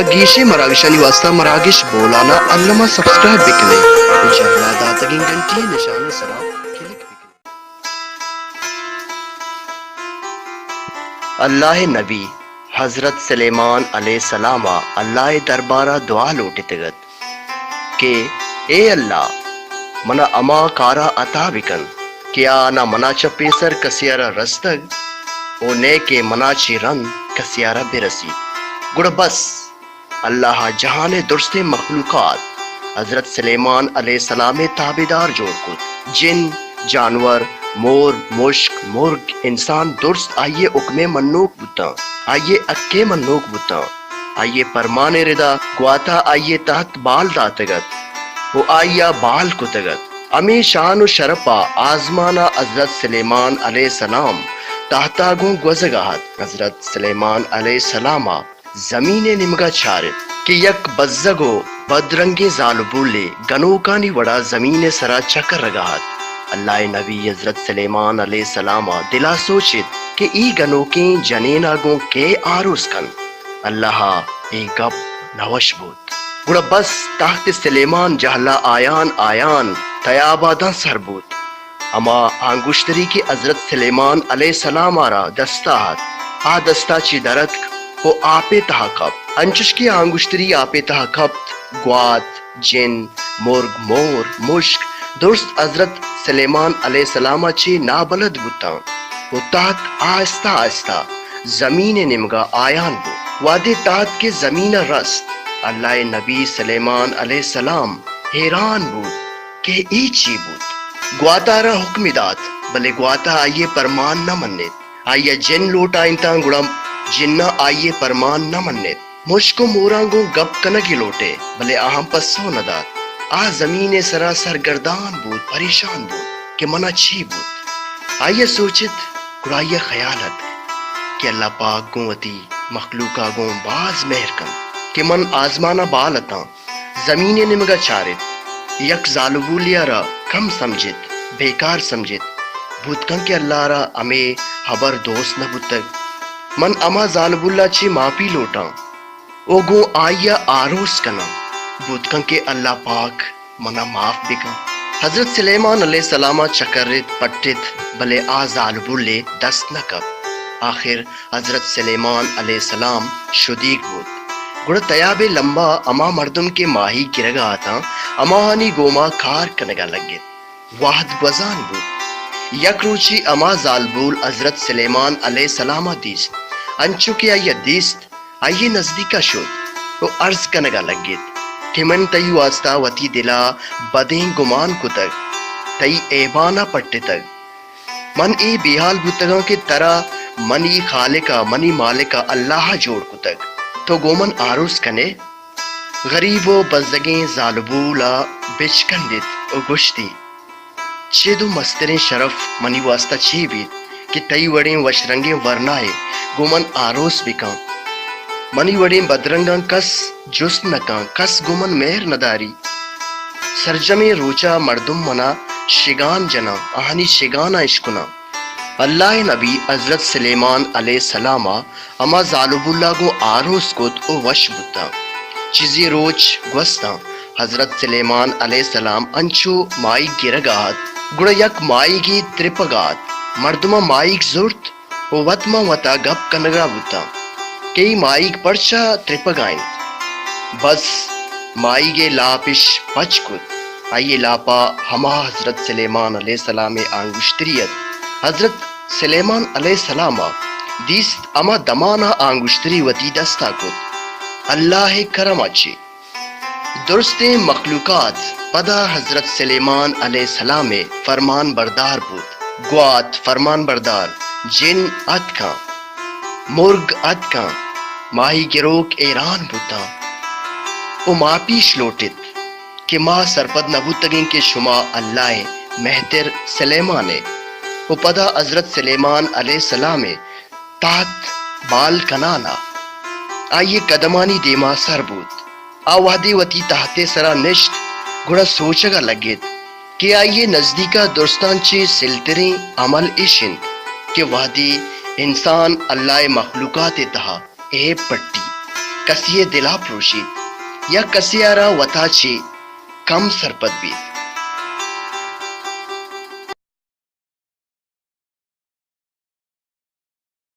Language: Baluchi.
گیشیں مراگشانی واسطہ مراگش بولان ءَ الم ءَ سبسکرائب بکنے ءُ جہلا داتگیں گھنٹی ءِ نشان ءِ سرا کلک بکنے۔ اللہ ءِ نبی حضرت سلیمان علیہ السلام ءَ اللہ ءِ دربار ءَ دعا لوٹتگ ات کہ اے اللہ، منا ہما کار ءَ عطا بکن کہ آ نہ منا چہ پیسر کسے ءَ را رستگ ءُ نئے کہ منا چہ رند کسے ءَ را برسیت۔ گڑا بس، اللہ ءَ جہان ءِ درستیں مخلوقات حضرت سلیمان علیہ السلام ءِ تابعدار جوڑ کت۔ جن، جانور، مور، مشک، مرگ، انسان درست آئی ءِ حکم ءِ منوک بوتاں، آئی ءِ حق ءِ منوک بوتاں۔ آئی ءِ پرمان ءِ ردا گوات ءَ آئی ءِ تحت بال داتگ ات ءُ آئی ءَ بال کتگ ات۔ ہمے شان ءُ شرپ ءَ آزمان ءَ حضرت سلیمان علیہ السلام تحت ءَ گوں گوزگ ءَ ات۔ حضرت سلیمان علیہ السلام ءَ زمین ءِ نیمگ ءَ چارت کہ یک بزگ ءُ بدرنگیں زالبولے گنوکانی وڑا زمین ءِ سرا چکرگ ءَ ات۔ اللہ ءِ نبی حضرت سلیمان علیہ السلام ءَ دل ءَ سوچت کہ اے گنوکیں جنین ءَ گوں کئے آروس کنت؟ اللہ ءَ اے گپ نہ وش بوت۔ گڑا بس تخت سلیمان جہلا آیان آیان تیاب ءَ داں سر بوت۔ ہما آنگشتری کہ حضرت سلیمان علیہ السلام ءَ را دست ءَ ات، آ دست ءَ چہ در اتک ءُ آپ ءِ تہا کپت۔ انچش کہ آنگشتری آپ ءِ تہا کپت، گوات، جن، مرگ، مور، مشک، درست حضرت سلیمان علیہ السلام ءَ چہ نابلد بوتاں ءُ تحت آہستہ آہستہ زمین ءِ نیمگ ءَ آیان بوت۔ وہدے تحت کہ زمین ءَ رست، اللہ ءِ نبی سلیمان علیہ السلام حیران بوت کہ اے چی بوت؟ گوات ءَ را حکمے دات، بلے گوات ءَ آئی ءِ پرمان نہ منت۔ آئی ءَ جن لوٹائینتاں، گڑا جن ءَ آئی ءِ پرمان نہ منت۔ مشک ءُ موراں گوں گپ کنگ ءَ لوٹے، بلے آہاں پسو نہ دات۔ آ زمین ءِ سرا سرگردان بوت، پریشان بوت کہ منا چی بوت۔ آئی ءَ سوچت، گڑا آئی ءَ خیال اتک کہ اللہ پاک گوں وتی مخلوق ءَ گوں باز مہر کنت کہ من آزمان ءَ بال اتاں، زمین ءِ نیمگ ءَ چارت، یک زالبولے ءَ را کم سمجھت، بیکار سمجھت۔ بوت کنت کہ اللہ ءَ را ہمے ہبر دوست نہ بوتگ۔ من ہما زالبول ءَ چہ معافی لوٹاں ءُ گوں آئی ءَ آروس کناں۔ بوت کنت کہ اللہ پاک منا معاف بکن۔ حضرت سلیمان علیہ السلام ءَ چکرت، پٹت، بلے آ زالبولے دست نہ کپت۔ آخر حضرت سلیمان علیہ السلام شدیگ بوت۔ گڑا تیاب ءِ لمب ءَ ہما مردم کہ ماہیگ گرگ ءَ اتاں، ہماہانی گوما کار کنگ ءَ لگت۔ وہد گوزان بوت۔ یک روچے ہما زالبول حضرت سلیمان علیہ السلام ءَ دیست۔ انچو کہ آئی ءَ دیست، آئی ءِ نزدیک ءَ شت ءُ عرض کنگ ءَ لگت کہ من تئی واستا وتی دل ءَ بدیں گمان کتگ، تئی ایبان ءَ پٹتگ۔ من اے بے ہال بوتگاں کہ ترا منی خالق ءَ، منی مالک ءَ اللہ ءَ جوڑ کتگ، تو گوں من آروس کن ئے؟ غریب ءُ بزگیں زالبول ءَ بچکندت ءُ گوشتی، چد ءُ مستریں شرف منی واستا چے بیت کہ تئی وڑیں وش رنگیں ورنائے گوں من آروس بکن؟ منی وڑیں بدرنگاں کس جست نہ کن، کس گوں من مہر نہ داری۔ سرجمیں روچ ءَ مردم منا شگان جناں، آہانی شگان ءَ اشکناں۔ اللہ ءِ نبی حضرت سلیمان علیہ السلام ءَ ہما زالبول ءَ گوں آروس کت ءُ وش بوتاں۔ چیزے روچ گوستاں، حضرت سلیمان علیہ السلام انچو ماہیگ گرگ ءَ ات، گڑا یک ماہیگے ترپگ ءَ ات۔ مردماں ماہیگ زرت ءُ وت ماں وتا گپ کنگ ءَ بوتاں کہ اے ماہیگ پرچا ترپگ ءَ انت؟ بس ماہیگ ءِ لاپ اش پچ کت۔ آئی ءِ لاپ ءَ ہما حضرت سلیمان علیہ السلام ءِ آنگشتری ات۔ حضرت سلیمان علیہ السلام ءَ دیست، ہما دمان ءَ آنگشتری وتی دست ءَ کت۔ اللہ ءِ کرم ءَ چہ درستیں مخلوقات پدا حضرت سلیمان علیہ السلام ءِ فرمان بردار بوت۔ گوات فرمان بردار، جن اتکاں، مرگ اتکاں، ماہی گروک حیران بوتاں ءُ ماپیش لوٹت کہ ما سرپد نہ بوتگیں کہ شما اللہ ءِ مہتر سلیمان ئے۔ ءُ پدا حضرت سلیمان علیہ السلام ءِ تحت بال کنان ءَ آئی ءِ قدمانی دیما سر بوت۔ آ وہدے وتی تحت ءِ سرا نشت، گڑا سوچگ ءَ لگت کہ آئی ءِ نزدیک ءَ درستاں چہ سلتریں عمل اش انت کہ وہدے انسان اللہ ءِ مخلوقات ءِ تہا عیب پٹی، کسے ءِ دل ءَ پروشیت یا کسے ءَ را وت ءَ چہ کم سرپد بیت۔